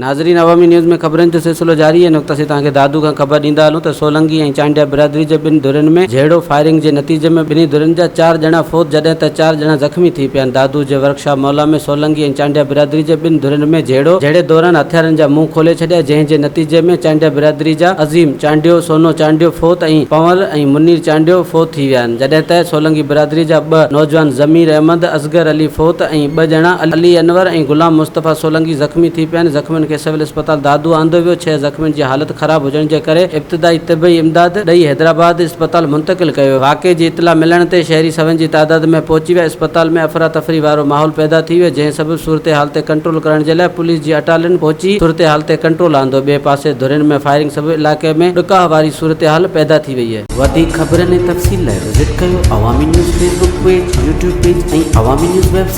ناظرين عوامي نيوز ۾ خبرن جو سلسلو جاري آهي هن وقت اسين توهان کي دادو کان خبر ڏيندا هلون ته سولنگي ۽ چانڊيا برادري جي ٻن ڌرين ۾ جهيڙو فائرنگ جي نتيجي ۾ ٻنهي ڌرين جا چار ڄڻا فوت جڏهن ته چار ڄڻا زخمي ٿي پيا آهن دادو جي ورڪشاپ مولا ۾ سولنگي ۽ چانڊيا برادري جي ٻن ڌرين ۾ جهيڙو جهيڙي دوران هٿيارن جا منهن کولي ڇڏيا جنهن جي نتيجي ۾ چانڊيا برادري جا عظيم چانڊيو سونو چانڊيو فوت ۽ پنهور ۽ منير چانڊيو فوت ٿي ويا آهن جڏهن ته سولنگي برادري جا ٻه نوجوان ضمير احمد اصغر علي فوت ۽ ٻه ڄڻا علي انور ۽ غلام مصطفيٰ سولنگي زخمي ٿي پيا آهن، زخمين کي سول اسپتال دادو آندو ويو، ڇهه زخمين جي حالت خراب هجڻ جي ڪري ابتدائي طبي امداد ڏئي حيدرآباد اسپتال منتقل ڪيو ويو، واقعي جي اطلاع ملڻ تي شهري سون جي تعداد ۾ پهچي ويا، اسپتال ۾ افراتفري وارو ماحول پيدا ٿي ويو، جنهن سبب صورتحال تي ڪنٽرول ڪرڻ جي لاء پوليس جي اٽالين پهچي صورتحال تي ڪنٽرول آندو، ٻئي پاسي ڌرين ۾ فائرنگ سبب علائقي ۾ ڏڪاء واري صورتحال پيدا ٿي وئي. وڌيڪ خبرن ۽ تفصيل لاء وزٽ ڪيو Awami news Facebook page, YouTube page ۽ Awami news website.